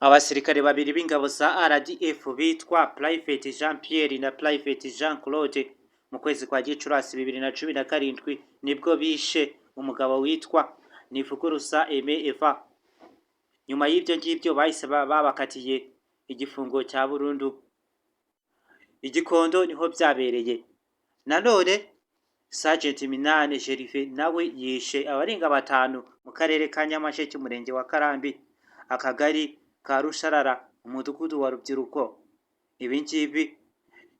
Abasirikare babiri b'ingabo za RDF bitwa Private Jean Pierre na Private Jean Claude, mu kwezi kwa Gicurasi 2017 nibwo bishe umugabo witwa Nivuguruza Aime Eva. Nyuma y'ibyo ngibyo bahise babakatiye igifungo cya burundu. Igikondo niho byabereye. Nanone Sergeant Minani Gervais nawe yishe abarenga batanu mu karere ka Nyamasheke, umurenge wa Karambi, akagari ka Rusharara, umudugudu wa Rubyiruko. Ibi ngibi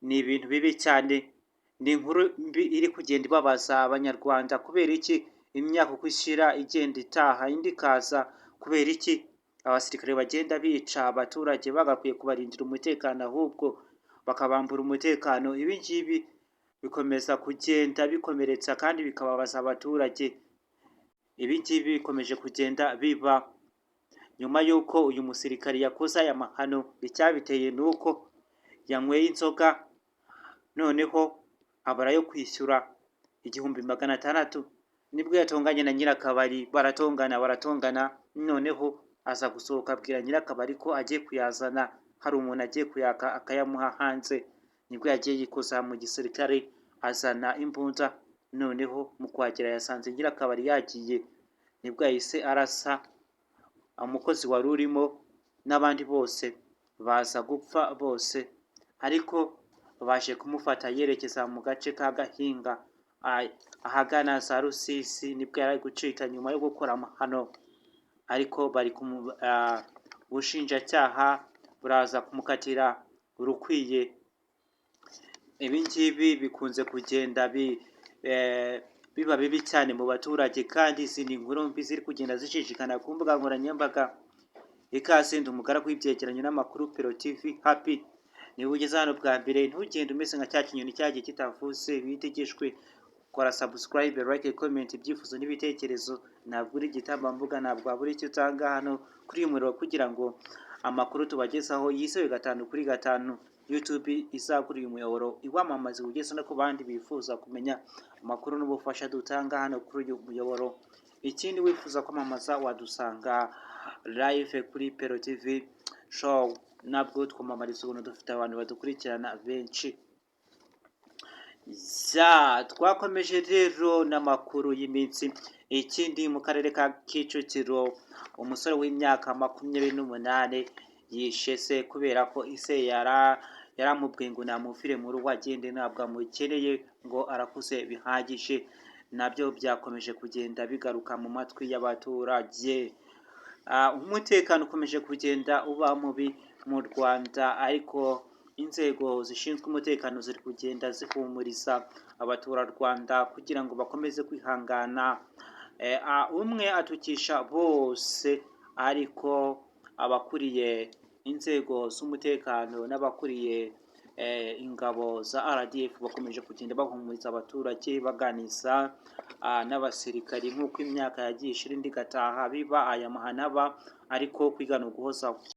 ni ibintu bibi cyane, ni inkuru mbi iri kugenda ibabaza Abanyarwanda. Kubera iki imyaka uko ishira igenda itaha indi ikaza? Kubera iki abasirikare bagenda bica abaturage bagakwiye kubarindira umutekano, ahubwo bakabambura umutekano? Ibi ngibi bikomeza kugenda bikomeretsa kandi bikababaza abaturage. Ibi ngibi bikomeje kugenda biba nyuma y'uko uyu musirikare yakoze aya mahano. Icyabiteye ni uko yanyweye inzoga, noneho abura yo kwishyura 1600. Nibwo yatonganye na nyirakabari, baratongana, baratongana, noneho aza gusohoka abwira nyirakabari ko agiye kuyazana, hari umuntu agiye kuyaka akayamuha hanze. Nibwo yagiye yikoza mu gisirikare azana imbunda, noneho mu kuhagera yasanze nyirakabari yagiye. Nibwo yahise arasa umukozi wari urimo n'abandi bose baza gupfa bose, ariko baje kumufata yerekeza mu gace ka Gahinga ahagana za Rusizi. Nibwo yari ari gucika nyuma yo gukora amahano, ariko bari ubushinjacyaha buraza kumukatira urukwiye. Ibi ngibi bikunze kugenda biba bibi cyane mu baturage, kandi izi ni inkuru mbi ziri kugenda zicicikana ku mbuga nkoranyambaga. Ikaze, ndi umugaragu w'ibyegeranyo n'amakuru, Pero TV Happy. Niba ugeze hano bwa mbere, ntugende umeze nka cya kinyoni cyagiye kitavuze bitegeshwe. Kora subscribe, like, comment, ibyifuzo n'ibitekerezo. Ntabwo uri igitambambuga, ntabwo wabura icyo utanga hano kuri uyu muriro kugira ngo amakuru tubagezaho yizewe gatanu kuri gatanu. YouTube izagura uyu muyoboro iwamamaza ugeze no ku bandi bifuza kumenya amakuru n'ubufasha dutanga hano kuri uyu muyoboro. Ikindi, wifuza kwamamaza wadusanga live kuri Pero TV Show, nabwo twamamariza ubuntu, dufite abantu badukurikirana benshi. Ya, twakomeje rero n'amakuru y'iminsi. Ikindi, mu karere ka Kicukiro umusore w'imyaka 28 yishe se kubera ko ise yaramubwiye ngo namuvire mu rugo agende, ntabwo amukeneye, ngo arakuze bihagije. Nabyo byakomeje kugenda bigaruka mu matwi y'abaturage. Umutekano ukomeje kugenda uba mubi mu Rwanda, ariko inzego zishinzwe umutekano ziri kugenda zihumuriza abaturarwanda kugira ngo bakomeze kwihangana. Umwe atukisha bose, ariko abakuriye inzego z'umutekano n'abakuriye ingabo za RDF bakomeje kugenda bahumuriza abaturage, baganiza n'abasirikari nk'uko imyaka yagiye ishira indi igataha biba aya mahano aba, ariko kwiga ni uguhozaho.